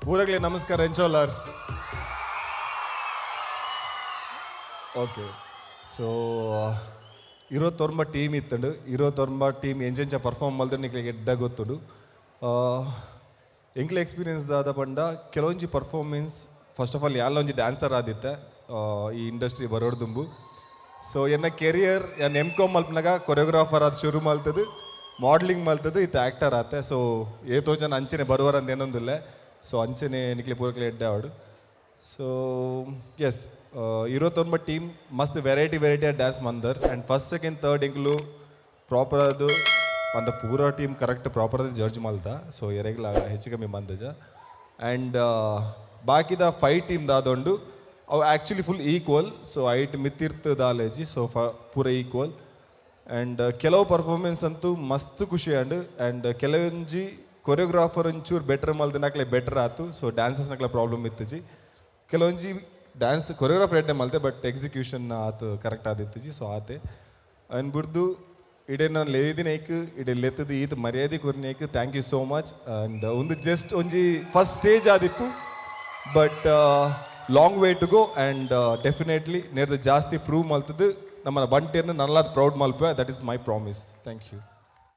ಪೂರಗ್ಲೆ ನಮಸ್ಕಾರ. ಎಂಚೋಲಾರ್? ಓಕೆ, ಸೊ 29 team ಇತ್ತಂಡು. 29 team ಎಂಚೆಂಚ perform ಮಲ್ದ್ರೆ ನಿಕ್ಲೆಗ್ ಎಡ್ಡ ಗೊತ್ತುಂಡು. ಎಂಕ್ಲೆ ಎಕ್ಸ್ಪೀರಿಯನ್ಸ್ ದಾದ ಪಂಡ, ಕೆಲವೊಂಜಿ ಪರ್ಫಾರ್ಮೆನ್ಸ್, ಫಸ್ಟ್ ಆಫ್ ಆಲ್ ಯಾನ್ಲ ಒಂಜಿ ಡ್ಯಾನ್ಸರ್ ಆದಿತ್ತೆ ಈ ಇಂಡಸ್ಟ್ರಿ ಬರೋಡ್ದುಂಬು. ಸೊ ಎನ್ನ ಕೆರಿಯರ್, ಯಾನ್ ಎಮ್ ಕಾಮ್ ಮಲ್ಪನಾಗ ಕೊರಿಯೋಗ್ರಾಫರ್ ಆದ್ ಶುರು ಮಲ್ತದು, ಮಾಡ್ಲಿಂಗ್ ಮಲ್ತದು, ಇತ್ತೆ ಆ್ಯಕ್ಟರ್ ಆತೆ. ಸೊ ಏತೋ ಜನ ಅಂಚನೆ ಬರುವರ ಅಂತ ಏನೊಂದಿಲ್ಲ. ಸೊ ಅಂಚನೆ ನಿಕ್ಲೆ ಪೂರಕ್ಲೆ ಎಡ್ಡೆ ಆವಡು. ಸೊ ಎಸ್, 29 ಟೀಮ್ ಮಸ್ತ್ ವೆರೈಟಿ ವೆರೈಟಿ ಡ್ಯಾನ್ಸ್ ಮಂದರ್. ಆ್ಯಂಡ್ ಫಸ್ಟ್, ಸೆಕೆಂಡ್, ಥರ್ಡ್ ಎಂಕ್ಲು ಪ್ರಾಪರ್ ಅದು ಪಂಡ ಪೂರ ಟೀಮ್ ಕರೆಕ್ಟ್ ಪ್ರಾಪರ್ ಅದು ಜಡ್ಜ್ ಮಲ್ತ. ಸೊ ಎರೆಗ್ಲ ಹೆಚ್ಚು ಕಮ್ಮಿ ಮಂದಜ. ಆ್ಯಂಡ್ ಬಾಕಿದ ಫೈವ್ ಟೀಮ್ ದಾದೊಂಡು, ಅವು ಆ್ಯಕ್ಚುಲಿ ಫುಲ್ ಈಕ್ವಲ್. ಸೊ ಐಟ್ ಮಿತ್ತಿರ್ತು ದಾಲೇಜಿ. ಸೊ ಪೂರ ಈಕ್ವಲ್. ಆ್ಯಂಡ್ ಕೆಲವು ಪರ್ಫಾರ್ಮೆನ್ಸ್ ಅಂತೂ ಮಸ್ತ್ ಖುಷಿ ಆಂಡ್. ಆ್ಯಂಡ್ ಕೆಲವೊಂಜಿ ಕೊರಿಯೋಗ್ರಾಫರ್ ಒಂಚೂರು ಬೆಟರ್ ಮಲ್ದಿನಕ್ಲೆ ಬೆಟರ್ ಆತು. ಸೊ ಡ್ಯಾನ್ಸಸ್ನಕ್ಲೆ ಪ್ರಾಬ್ಲಮ್ ಇತ್ತಜಿ. ಕೆಲವೊಂಜಿ ಡ್ಯಾನ್ಸ್ ಕೊರಿಯೋಗ್ರಾಫರ್ ಎಡ್ಡೆ ಮಲ್ತೆ, ಬಟ್ ಎಕ್ಸಿಕ್ಯೂಷನ್ ಆತು ಕರೆಕ್ಟ್ ಆದಿತ್ತಜಿ. ಸೊ ಆತೆ. ಆ್ಯಂಡ್ ಬುಡ್ದು ಇಡೆ ನಾನು ಲೇದಿನೈಕ್, ಇಡೆ ಲೆತ್ತದು ಈತ್ ಮರ್ಯಾದೆ ಕೊರ್ನೇಕ್ thank you so much. And ಒಂದು ಜಸ್ಟ್ ಒಂಜಿ ಫಸ್ಟ್ ಸ್ಟೇಜ್ ಆದಿಪ್ಪು, but long way to go. And definitely ನೇರ್ದ ಜಾಸ್ತಿ ಪ್ರೂವ್ ಮಲ್ತದ್ದು ನಮ್ಮನ್ನ ಬಂಟೆರ್ನ ನಲ್ಲಾದ್ ಪ್ರೌಡ್ ಮಲ್ಪೆ. That is my promise. Thank you.